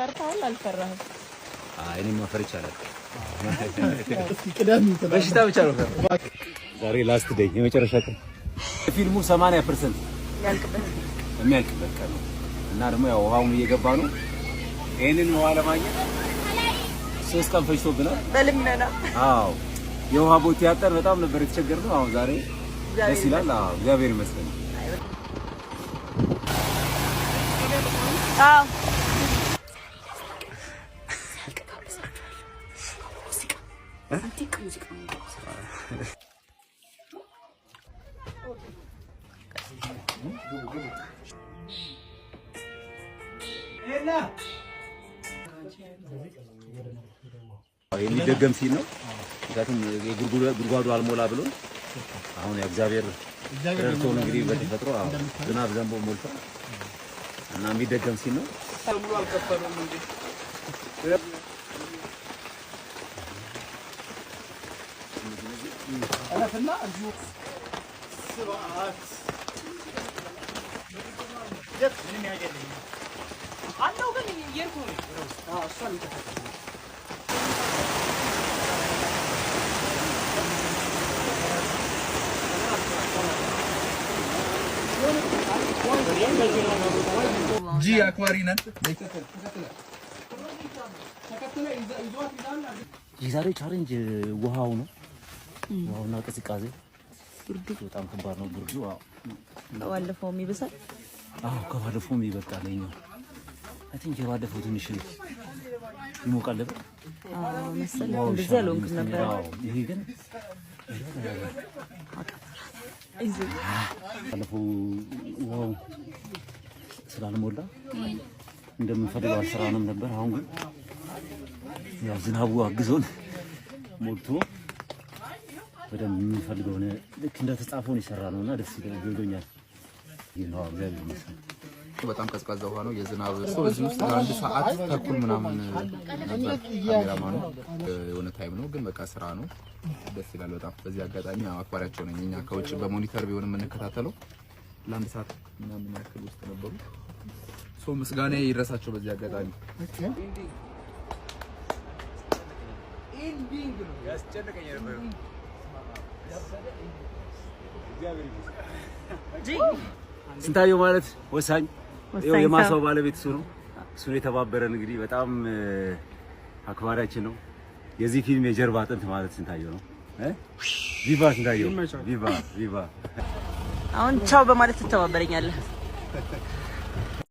ፈርተሃል? አልፈራህም? አይ፣ እኔማ ፈርቼ አላውቅም። ቅደም። በሽታ ብቻ ነው ፈር። ዛሬ last day፣ የመጨረሻ ቀን፣ ፊልሙ 80% ያልቅበት የሚያልቅበት ቀን ነው እና ደግሞ ያው ውሃውም እየገባ ነው። ይህንን ውሃ ለማግኘት 3 ቀን ፈጅቶብናል። በልመና። አዎ፣ የውሃ ቦቴ ያጠን በጣም ነበር የተቸገርነው። አሁን ዛሬ ደስ ይላል። አዎ፣ እግዚአብሔር ይመስገን። አዎ። የሚደገም ሲል ነው። ምክንያቱም የጉድጓዱ አልሞላ ብሎ አሁን ያው እግዚአብሔር ረድቶን እንግዲህ በተፈጥሮ፣ አዎ፣ ዝናብ ዘንቦ ሞልቷል እና የሚደገም ሲል ነው። ሙሉ አልከፈሉም እንዴ? እለፍና እዚሁ ስብዓት ምንም ያገለኝ አለው ግን እየሄድኩ ነው። እሷን ይከታተል። ጂ አክባሪ ነን። የዛሬው challenge ውሃው ነው። ውሃውና ቅዝቃዜ ብርዱ በጣም ከባድ ነው። ብርዱ፣ አዎ። ባለፈውም ይብሳል። አዎ፣ ከባለፈውም ይበልጣል። ይኸኛው I think የባለፈው ትንሽ ይሞቃል ነበር። አዎ መሰለኝ። ውሃው እንደዚህ ይሻላል አልሆንኩም ይመስለኛል። ነበር። አዎ፣ ይሄ ግን አይዞህ። ባለፈው ውሃው ስላልሞላ እንደምንፈልገው አልሰራንም ነበር። አሁን ግን ያው ዝናቡ አግዞን ሞልቶ በደንብ የምንፈልገውን ልክ እንደተጻፈውን የሰራ ነው እና ደስ ብሎኛል። ይህ ነው፣ እግዚአብሔር ይመስገን። በጣም ቀዝቃዛ ውሃ ነው። የዝናብ ሰው እዚህ ውስጥ ለአንድ ሰዓት ተኩል ምናምን ነበር ካሜራማኑ። የሆነ time ነው ግን በቃ ስራ ነው። ደስ ይላል በጣም። በዚህ አጋጣሚ ያው አክባሪያቸው ነኝ። እኛ ከውጭ በ monitor ቢሆን የምንከታተለው ለአንድ ሰዓት ምናምን ያክል ውስጥ ነበሩ። So ምስጋና ይድረሳቸው በዚህ አጋጣሚ። Ending ነው። ያስጨንቀኝ ነበር። እግዚአብሔር ይመስገን። ስንታየው ማለት ወሳኝ ወሳኝ የማሳው ሰው። ባለቤት እሱ ነው። እሱ ነው የተባበረን። እንግዲህ በጣም አክባሪያችን ነው። የዚህ ፊልም የጀርባ አጥንት ማለት ስንታየው ነው። እ? Viva ስንታየው! Viva viva! አሁን ቻው በማለት ትተባበረኛለህ።